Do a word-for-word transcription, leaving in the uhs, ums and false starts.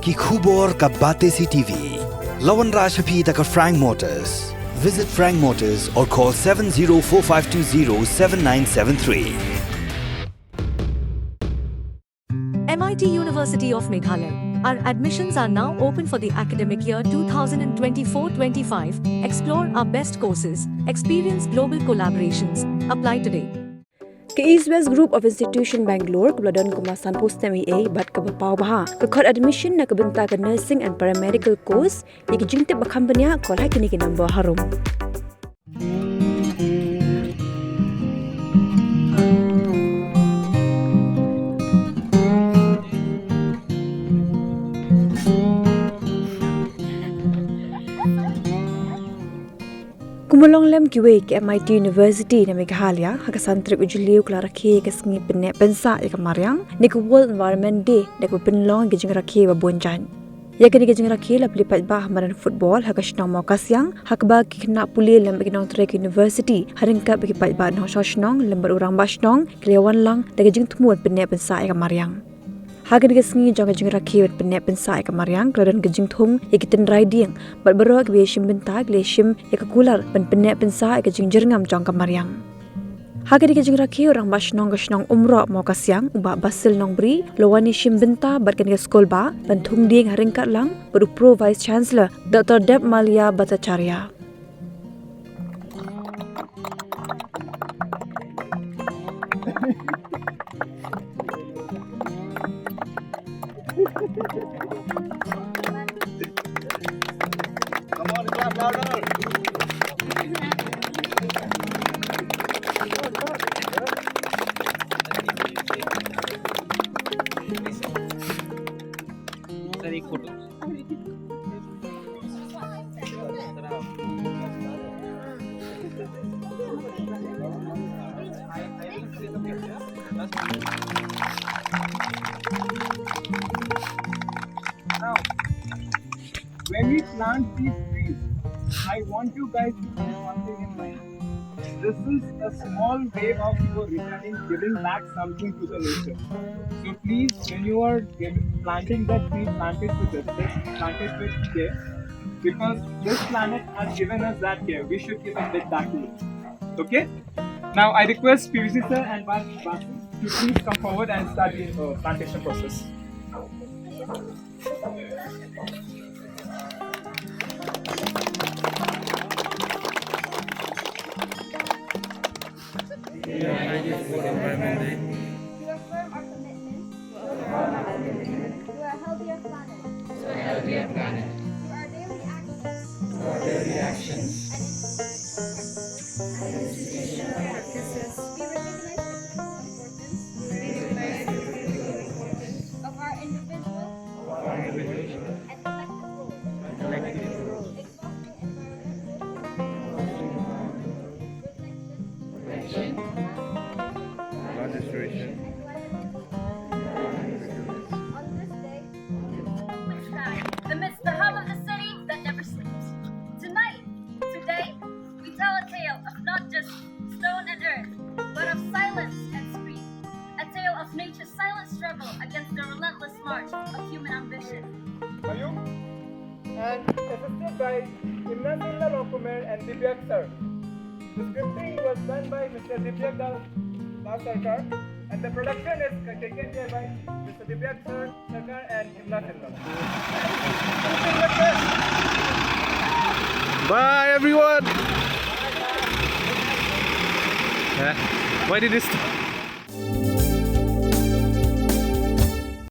Ki khubor ka Batesi TV. La wanrah sha phi da ka Frank Motors. Visit Frank Motors or call seven zero four five two zero seven nine seven three. M I T University of Meghalaya. Our admissions are now open for the academic year two thousand twenty-four twenty-five. Explore our best courses, experience global collaborations. Apply today. Ka East West Group of Institution Bangalore, kaba la don kum la sanphew snem eiei bad kaba paw bha, ka khot admission na ka bynta ka nursing and paramedical course. Ïa ki jingtip ba kham bniah, call ha kine ki number harum. Kumba long lem kiwei ki M I T University na Meghalaya, ha ka san tarik u Jylliew ka la rakhe ïa ka sngi pynneh pynsah ïa ka mariang, ne ka World Environment Day, da kaba pynlong ïa ka jingrakhe ba bun jait. Ïa kane ka jingrakhe la plie paidbah ha madan football ha ka shnong Mawkasiang, ha kaba ki khynnah pule lem bad ki nongtrei ka university, ha ryngkat bad ki paidbah nongshong shnong lem bad u rangbah shnong, ki la ïa wan lang da ka jingthmu ban pynneh pynsah ïa ka mariang. Ha kane ka sngi jong ka jingrakhe ban pynneh pynsah ïa ka mariang, ka la don ka jingthung ïa ki tynrai dieng bad baroh kiba ïashim bynta ki la ïashim ïa ka kular ban pynneh pynsah ïa ka jingjyrngam jong ka mariang. Ha kane ka jingrakhe, u rangbah shnong ka shnong Umroh Mawkasiang, u Bah Basil Nongbri, u la wan ïashim bynta bad kane ka skulbah ban thung dieng ha ryngkat lang bad u Pro Vice Chancellor Doctor Debmalia Bhattacharya. Come on, clap louder. Sir, ek photo. Now, when we plant these trees, I want you guys to keep one thing in mind. This is a small way of your returning, giving back something to the nature. So please, when you are giving, planting that tree, plant it with respect, plant it with care, because this planet has given us that care. We should give a bit back to it. Okay? Now, I request P V C sir and Bas-, Basil to please come forward and start the, uh, plantation process. We affirm our commitment to a healthier planet. To a healthier planet. Through our daily actions. Through our daily actions. And institutional practices. We recognize the critical importance. We recognize the critical importance. Of our individual. Of our individual. And collective role. And collective role. In fostering environmental protection. Protection. Not destruction. On this day, amidst the hum of the city that never sleeps. Tonight, today, we tell a tale of not just stone and earth, but of silence and scream. A tale of nature's silent struggle against the relentless march of human ambition. Mayung, and assisted by Imna Singla Lokumer and Dibyak sir. The scripting was done by Mister Dibyak Dal, Dal Sarkar, and the production is taken care by Mister Dibyak sir, Sarkar, and Imna Singla. Bye, everyone. Eh, why did this?